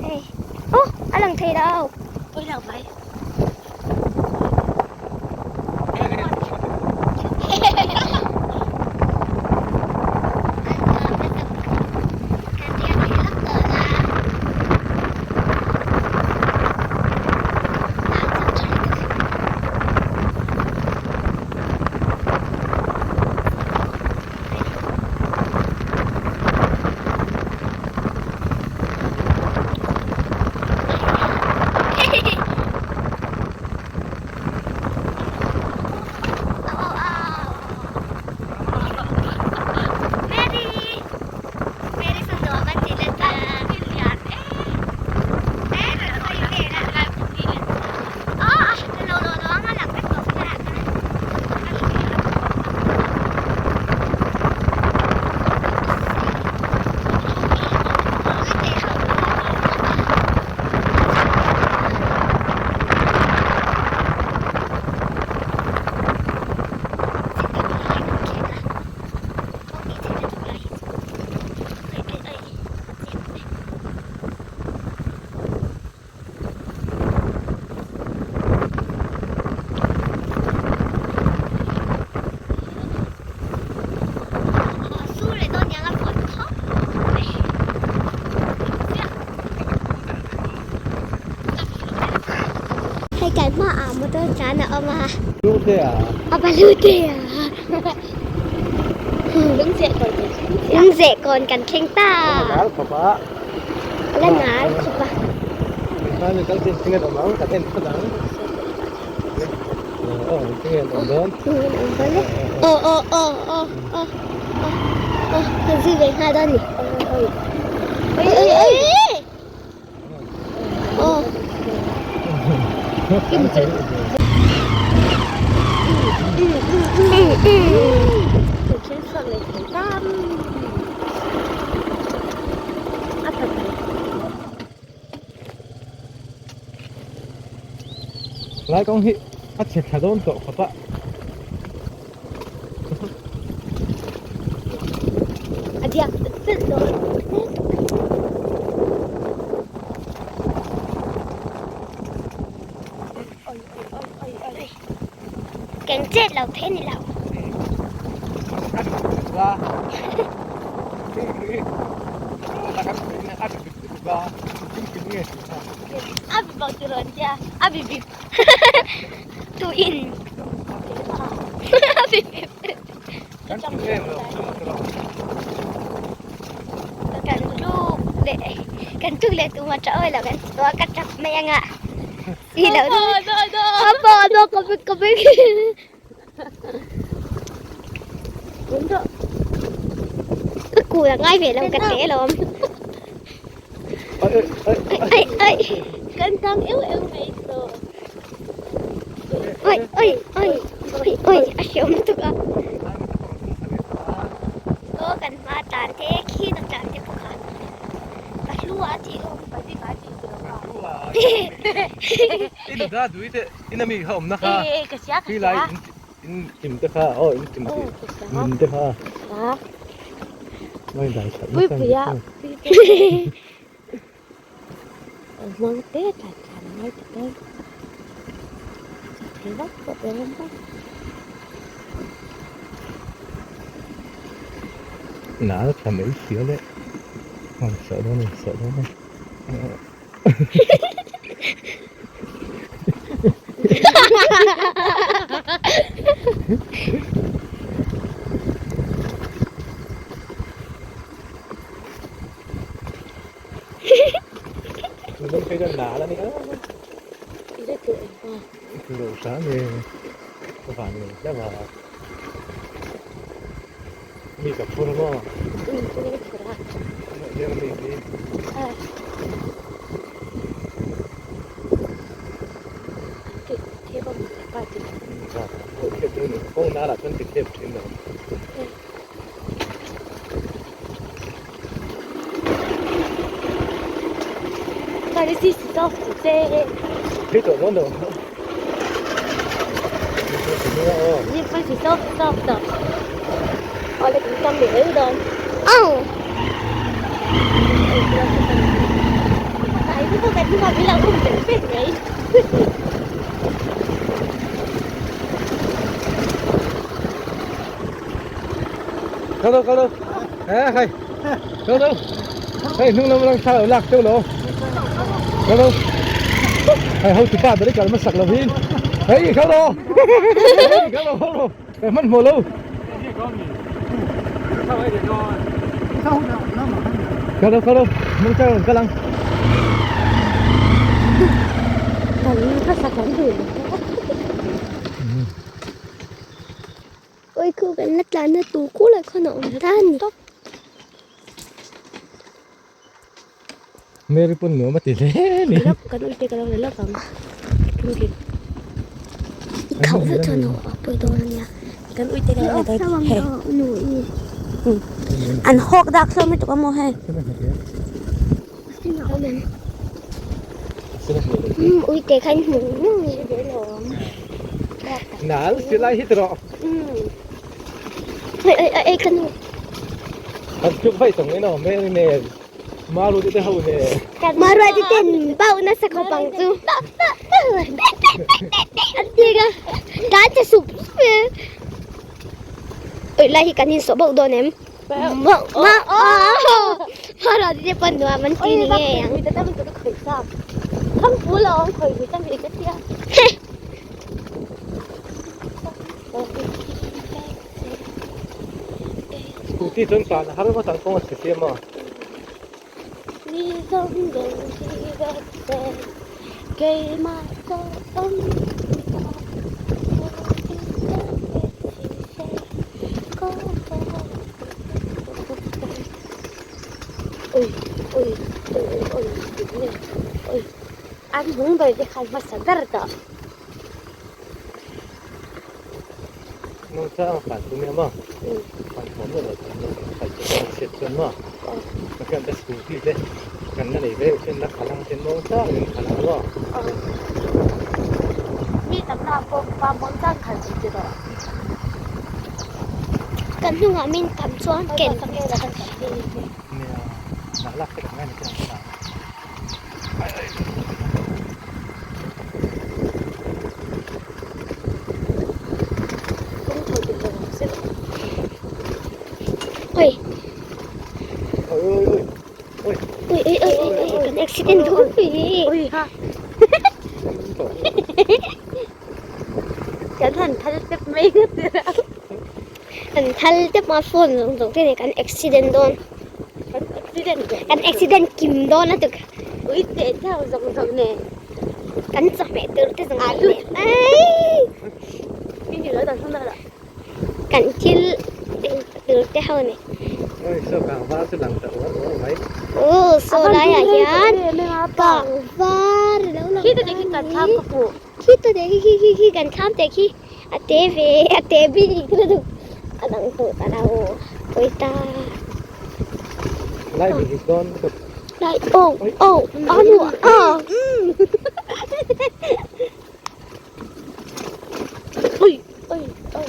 Hei oh a lang thei lo. Pawi lo mai. Hei kan hmaah motor tlan a awm a. Lutea. A pa Lutea. Lungzeh kawn kan thleng ta. A la nal khawp a. Aw aw aw aw aw aw kan zui ve nghal dawn ni. Oi oi oi. Aw. Lai kawng hi a chhe thla dawn tawh khawp a. A diak telh telh dawn. Kan chet lo thei ni lo. A bi bak ti rawn tia a bi bip. Tu in. A bi bip. Kan tluk leh kan tluk leh tumah tah awih lo kan tua ka tap mai anga. Si lo. Apa ano kapit kapit. Ka kul a ngai ve lo ka te alawm. Ai ai. Kan tang eu eu mai to. Oi oi oi oi oi a hreawm lutuk a. Aw kan hma tlan te khi na tlan te pawh kha a hlu a tih awm. Aw. Kan hnungah min lo um pek pek mai. Kal lo kal lo eh hei kal lo hei hnung lam lang thla lo lak teuh lo kal lo hei ho tupa ber i kal hmasak lo hi hei kal lo hei kal lo kal lo hei hmanhmawh lo kal lo kal lo hmang char rawn kal ang. Kan hmasa kan duh lo. Oi khu kan la tlan na tur khu lai khawn a awm ta a ni. Mary pawn nuam a ti hle a ni. Kan ui te ka lo la lawk ang. I khauh vek chuan a pawi dawn a nia. Kan ui te ka lo la dawn hei. An hawk dak hlawm lutuk a maw hei. Ui te khan hmu hmu Nal silai hi tawh. Oi oi oi ka nu. An chuk vai tawng ino Mary nen Maru te ho ne. Maru te ten bau na sa khopang chu. An ti ka. Dan che sup sup. Oi lai hi kan in so bau dawn em. Ma ma ma te pawn nuam an ti ni ngei ang. Scooty chuan tlan a har ngawt ang kawng a chhe siam a. An hung ber te khan hmasa ber tawh. Nung cha ang tlan chu nia maw? Tlan thawm lo lo tlan lo khalh chu kawng a chhiat chuan maw? Ka khian te scooty te kan la nei ve ten la khalh ang ten maw chang in khalh ang maw? Mi tam na pawh pa mawn chang khalh chu ti rawh. Kan hnungah min tam chuan ken Nia, nak lak te kan ngai ni te ang ta. Oi. Oi oi oi. Oi. Oi oi oi oi oi kan accident dawn pui. Oi ha. Kan han thal tep mai nga tira. Kan thal tep a phone zawng zawng te nen kan accident dawn. Kan accident Kan accident kim dawn a tuk. Ui teh chau zawng zawng nen. Kan chawhmeh tur te zawng zawng nen. Ai. Kan thil tur te ho ni. Oi saw kang var chu lang ta uar uar mai. Aw saw lai ah hian kang var a lo lang ta mai. Khi ta te khi khi khi kan thlam te khi a te ve a te bik lutuk a lang tawh ta lo pawi ta. Lai bik bik dawn lutuk. Lai aw aw a nu a. Ui ui ui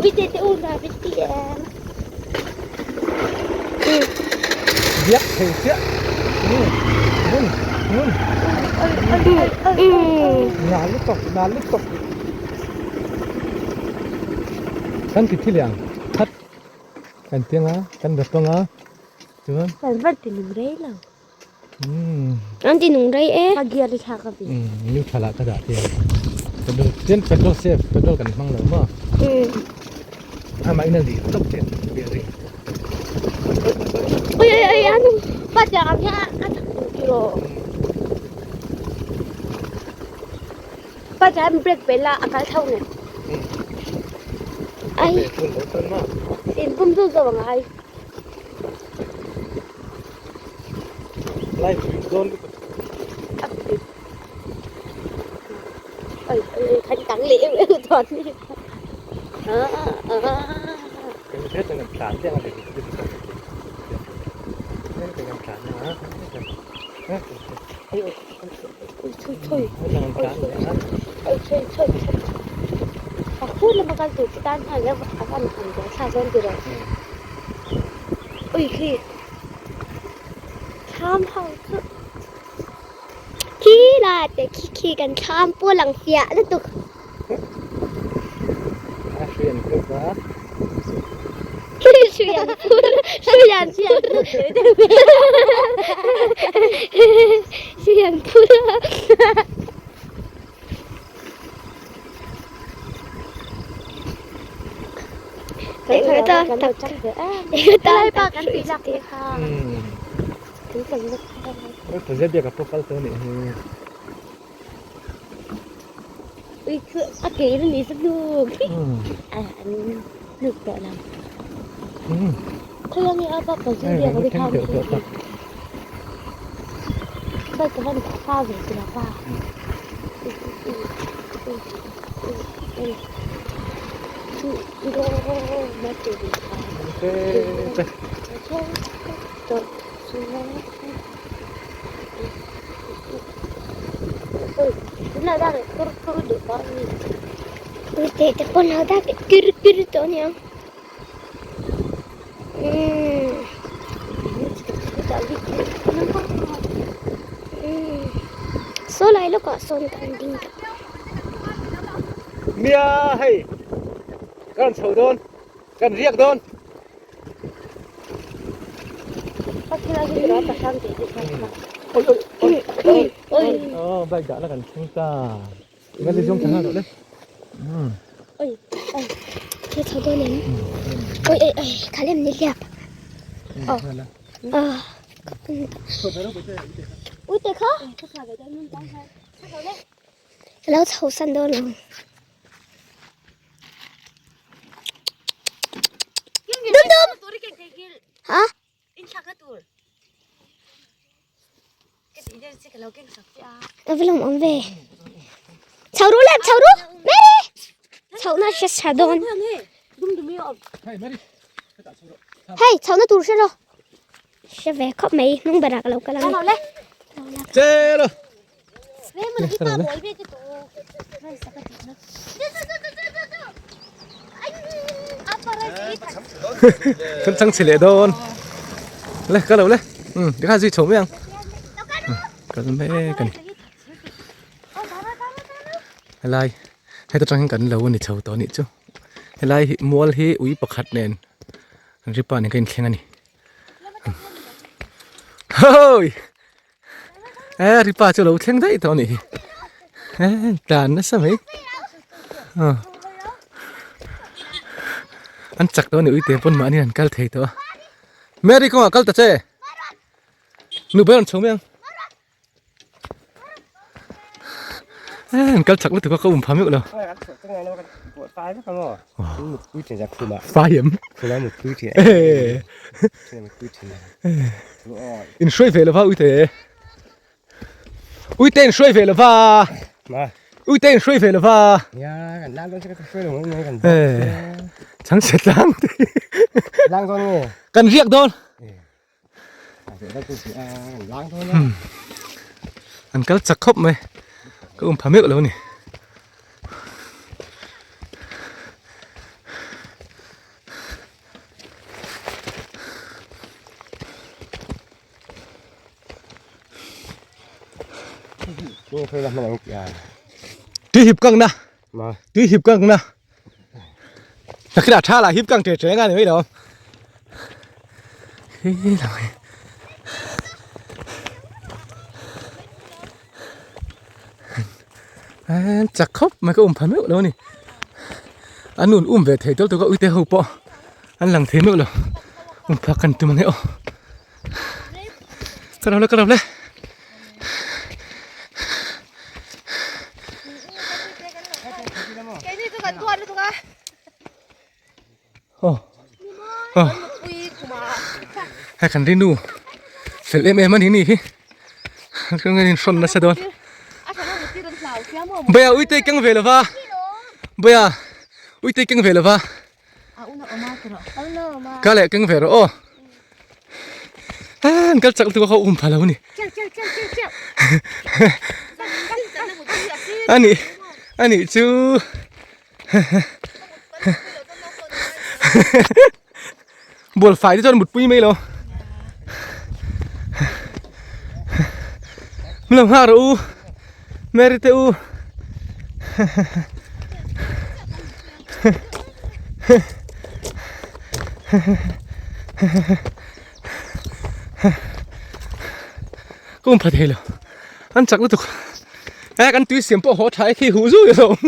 ui te te u na bit ti em. Biak thei chiah. Ngun ngun. Nal lutuk nal lutuk. Kan ti thil ang khat kan tiang a kan rap ang a chuan. Kan van ti nung rei lo. An ti nung rei e. Ka gear hi thlak a vi. New tha lah ka dah tir. Petrol chen petrol save petrol kan hmang lo maw. Amah in a lih tawp chen bearing. Oi oi oi anu. Pa tiang ang hian a chak duh tiraw. Pa tiang brake pe la a kal tho nge. Ai. In pum chu zo ang ai. Lai dawn lutuk. Oi oi khan tang leh em em chuan ni. Kan hriat ang kan tlan chiang a ni kan tlan a. Oi chhui chhui. Oi chhui chhui. A khu lama kal tur chu tan hian a van han dawn thlak dawn tiraw. Ui khi. Thlam ho chu. Khi te khi khi kan thlam pawh lang fiah lutuk. A hrui an phur a. Hrui an phur hrui an phur hrui an phur a. Ui te pawh lo dak leh kur kur tawh a niang. Saw lai lawkah sawn kan ding ta. Nia hei kan chho dawn kan riak dawn. Oi bike dah na kan thleng ta. Ngan le zawng thanga rawh le. Oi oi khi chho dawn em? Oi oi oi kha lem ni hliap. Oh. Ah. Ui te kha. Ka lo chho san dawn lo. Dum dum. Ha? A va lawm awm ve. Chho ru lem chho ru. Mary. Chho na hre sa dawn. Hei chho na tur hre ro. Hre ve khawp mai hnung berah ka lo kal ang e. Chelo. Kan chang chhe leh dawn le ka lo le um tikhan zui chho mai ang kal mek a ni helai heta tang hian kan lo a ni chho tawh a nih chu helai hi mual hi ui pakhat nen an ri pa nen ka inthleng a ni hawi. E ripa chu lo thleng daih tawh a nih hi e tlan nasa mai an chak tawh a ni uite pawn mahni an kal thei tawh a Mary kawngah kal ta che nu ber an chho mai ang. An kal chak lutuk a ka um pha meuh lo. Fai em? In hruai ve lova uite. Uite in hruai ve lova. Uite in hruai ve lova. Chang chhe tlang. Kan riak dawn. An kal chak khawp mai ka um pha meuh lo a ni. Tui hip kang na tui hip kang na Takira tha la hip kang tre tre nga ni mai lo. Hi la mai. An chak khawp mai ka um pha meuh lo ni. An nun um ve thei tel tur ka uite ho pawh an lang thei meuh lo. Um phak kan tum ang e aw. Ka lo le ka lo le. Hei kan ri nu fel em em a ni ni hi ka ngei in hrawn nasa dawn Baya uite keng ve lova Baya uite keng ve lova Ka leh keng ve rawh aw An kal chak lutuk a kha um pha lo a ni. Ani ani chu bual fai te chuan mutpui mai lo. Min lo nghak rawh u. Mary te u Ka um pha thei lo an chak lutuk e kan tui siam pawh haw tha e khi huh zui alawm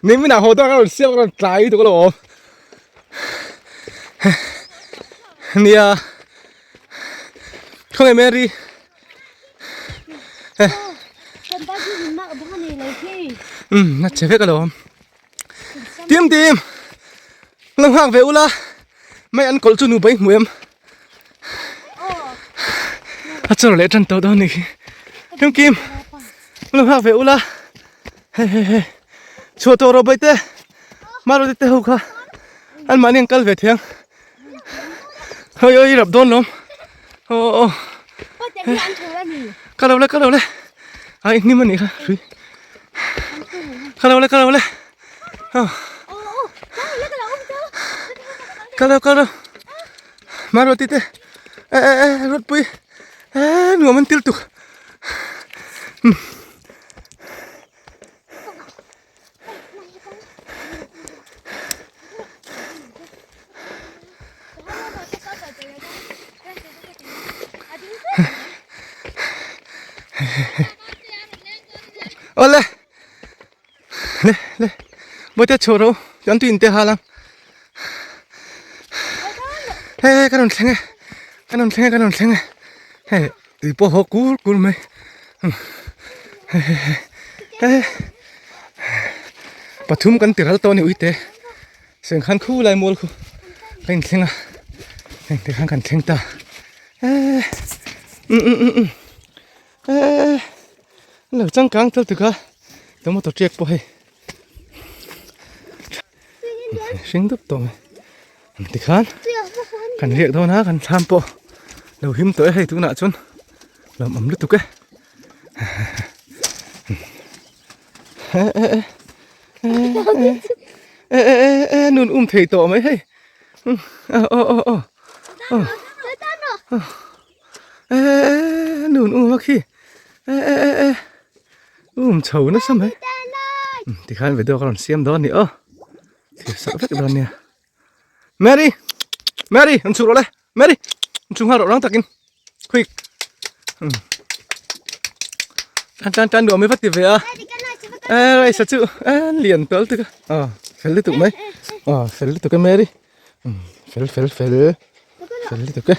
nimin ah haw dawn a rawn siam a rawn tlai lutuk alawm nia khawnge Mary um a che vek alawm tim tim lo nghak ve ula mai an kawlh chu nu bai hmu em a chawr leh tan tawh dawn ni khi kim kim lo nghak ve ula hei hei hei chhuah tawh rawh baite maruti te ho kha an mahni an kal ve thiang Oi oi rap dawn lawm. Aw aw. Ka lo le ka lo le. Ai hnim ani kha hrui. Ka lo le ka lo le. Ka lo ka lo. Maruti te. E e e rot pui. E nuam an til tuk. Awle le le bawihte chhuah rawh chuan tui inte hal ang he he ka rawn thleng e ka rawn thleng e ka rawn thleng e hei tui pawh haw kur kur mai Pathum kan ti ral tawh a ni uite Sengkhan khu lai mual khu ka inthleng a heng te khan kan thleng ta eee um um um um eee an lo changkang tel tuk a tomato tiak pawh hei hring dup tawh mai tikhan kan riak dawn a kan thlam pawh lo him tawh e hei tunah chuan lawmawm lutuk e e e e e nun um thei tawh mai hei aw aw aw aw e e nun um a khi e e e e um chho nasa mai tikhan video ka rawn siam dawn a ni aw thil sak vek dawn nia Mary Mary an chhuh rawh le Mary an chhuh nghal rawh rang takin quick tan tan tan nuam i va ti ve a e rice chu e lian tawlh tuk a fel lutuk mai fel lutuk e Mary fel fel fel fel lutuk e.